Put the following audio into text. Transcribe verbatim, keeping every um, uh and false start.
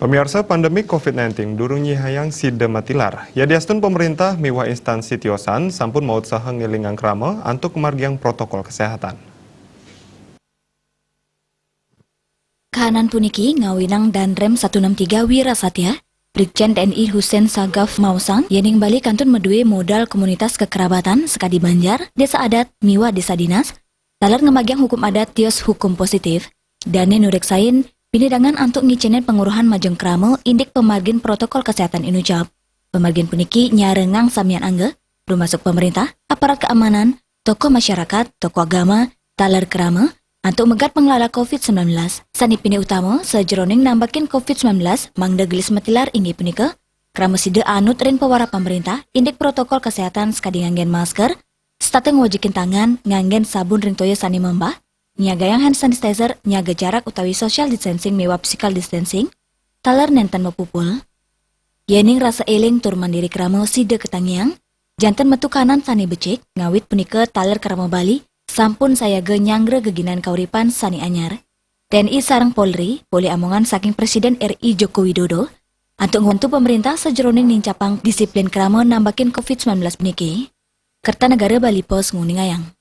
Pamiarsa, pandemi covid nineteen durung nyihayang sida matilar. Yadiastun pamarintah miwah instansi tiosan sampun mautsaha ngilingang krama antuk margiang protokol kesehatan. Kahanan puniki ngawinang Danrem satu enam tiga Wira Satya, Brigjen T N I Husen Sagaf maosang, yening Bali kantun madue modal komunitas kekerabatan sakadi banjar, desa adat, miwah desa dinas, taler ngamagiang hukum adat tios hukum positif, dane nureksain pinidangan antuk ngicenen panguruhan majeng krama indik pamargin protokol kesehatan inucap. Pamargin puniki nyarengang samian angga, rumasuk pamarintah, aparat keamanan, tokoh masyarakat, tokoh agama, taler krama, antuk megat panglala covid sembilan belas. Sane pinih utama sajeroning nambakin covid sembilan belas mangda gelis matilar inggih punika, krama sida anut ring pawarah pamarintah indik protokol kesehatan sakadi nganggen masker, setata ngwajikin tangan, nganggen sabun ring toya sane mambah, nyagayang hand sanitizer, nyaga jarak utawi social distancing miwah physical distancing, taler nenten mapupul. Yening rasa eling tur mandiri krama sida katangiang, janten metu kahanan sane becik, ngawit punika taler krama Bali sampun sayaga nyanggra geginan kauripan sane anyar. T N I sareng Polri polih amongan saking Presiden R I Joko Widodo antuk ngwantu pamarintah sajeroning nincapang disiplin krama nambakin covid sembilan belas puniki. Kertanegara Bali Post nguningayang.